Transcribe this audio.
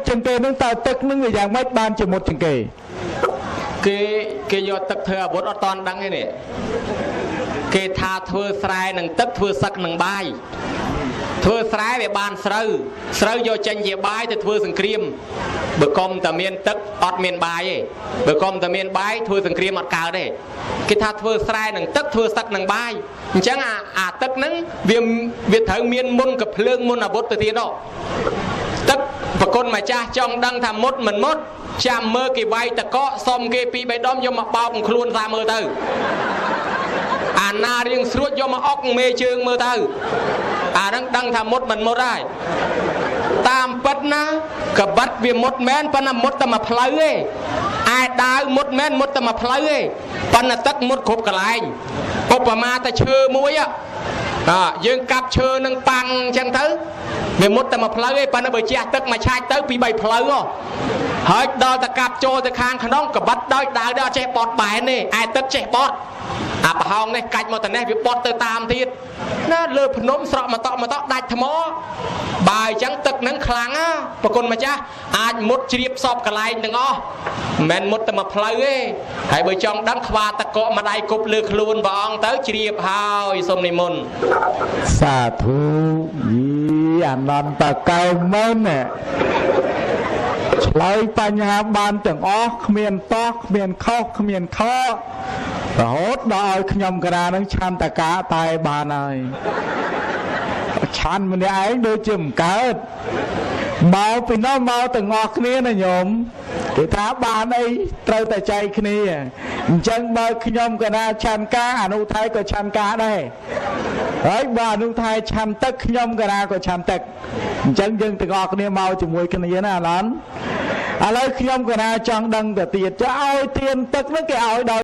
ជាងគេនឹងតើទឹកនឹងវាយ៉ាងម៉េចបានជាមុតជាងគេ គេយកទឹកធ្វើអាវុធអត់តន់ដឹងទេនេះគេថាធ្វើស្រែនឹងទឹកធ្វើសឹកនឹងបាយធ្វើស្រែវាបានស្រូវស្រូវយកចេញជាបាយទៅធ្វើសង្គ្រាមបើកុំតែមានទឹកអត់មានបាយទេបើកុំតែមានបាយធ្វើសង្គ្រាមអត់កើតទេគេថាធ្វើស្រែនឹងទឹកធ្វើសឹកនឹងបាយអញ្ចឹងអាទឹកហ្នឹងវាត្រូវមានមុនកភ្លើងមុនអាវុធទៅទៀតទឹកប្រគុណម្ចាស់ចង់ដឹងថាមុតមិនមុតចាំមើលគេវាយតកកសុំគេពីរបីដុំយកមកបោកខ្លួនសាមើលទៅអាណារៀងស្រួចយកមកអុកមេជើងមើលទៅអាហ្នឹងដឹងថាមុតមិនមុតហើយតាមពិតណាកបិតវាមុតមែនប៉ុន្តែមុតតែមួយផ្លូវទេឯដាវមុតមែនមុតតែមួយផ្លូវទេប៉ុន្តែទឹកមុតគ្រប់កន្លែងឧបមាតែឈើមួយយើងកាប់ឈើនឹងប៉ាំងអញ្ចឹងទៅវាមុតតែមួយផ្លូវទេប៉ុន្តែបើជះទឹកមួយឆាច់ទៅពីបីផ្លូវហើយដល់តែកាប់ចូលទៅខាងក្នុងកបិតដោយដាវដល់អត់ចេះបត់បែនទេឯទឹកចេះបត់អាប្រហោងនេះកាច់មកតនេះវាបត់ទៅតាមទៀតណាលើភ្នំស្រក់មកតក់មកតក់ដាច់ថ្មបើអញ្ចឹងទឹកនឹងខ្លាំងណាប្រគុណម្ចាស់អាចមុតជ្រាបសពកន្លែងទាំងអស់មិនមែនមុតតែមួយផ្លូវទេហើយបើចង់ដឹងខ្វាតកកម្ដាយគប់លើខ្លួនព្រះអង្គទៅជ្រាបហើយសូមនិមន្តសាធុយីអានន្តកៅមែនឆ្លើយបញ្ហាបានទាំងអស់គ្មានតោះគ្មានខុសគ្មានខករហូតដល់ឲ្យខ្ញុំករានឹងឆន្ទកាតែបានហើយឆាន់ម្នាក់ឯងដូចជាមិនកើតមកពីនោះមកទាំងអស់គ្នាណាញោមគេថាបានអីត្រូវតែចែកគ្នាអញ្ចឹងបើខ្ញុំកណាឆាន់កាអនុថៃក៏ឆាន់កាដែរហើយបើអនុថៃឆាន់ទឹកខ្ញុំកណាក៏ឆាន់ទឹកអញ្ចឹងយើងទាំងអស់គ្នាមកជាមួយគ្នាណាអាឡនឥឡូវខ្ញុំកណាចង់ដឹងទៅទៀតចុះឲ្យទៀនទឹកហ្នឹងគេឲ្យដោយ